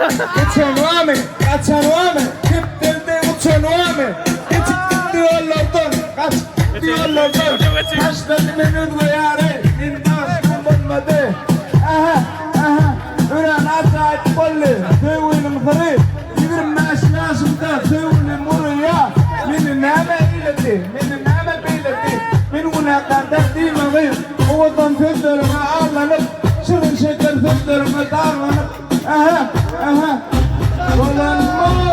Geçen barmy, gaçan barmy, Kepderi deý uçan barmy? Geçip gitdi ýollardan, Gaçyp gitdi ýollardan, Taşlady meni özge ýary, Meni bagyşlan bolmady. Ähä, ähä, örän ajaýyp boldy söýgüniň syry, 25 ýaşymda söýgülim urýa, Meni näme eýledi, meni näme beýledi, Men günäkär däl diýme gyz, Owadan sözleriňe aldanyp, Şirin-şeker sözleriňe daglanyp, Ähä, ähä, bolanmy?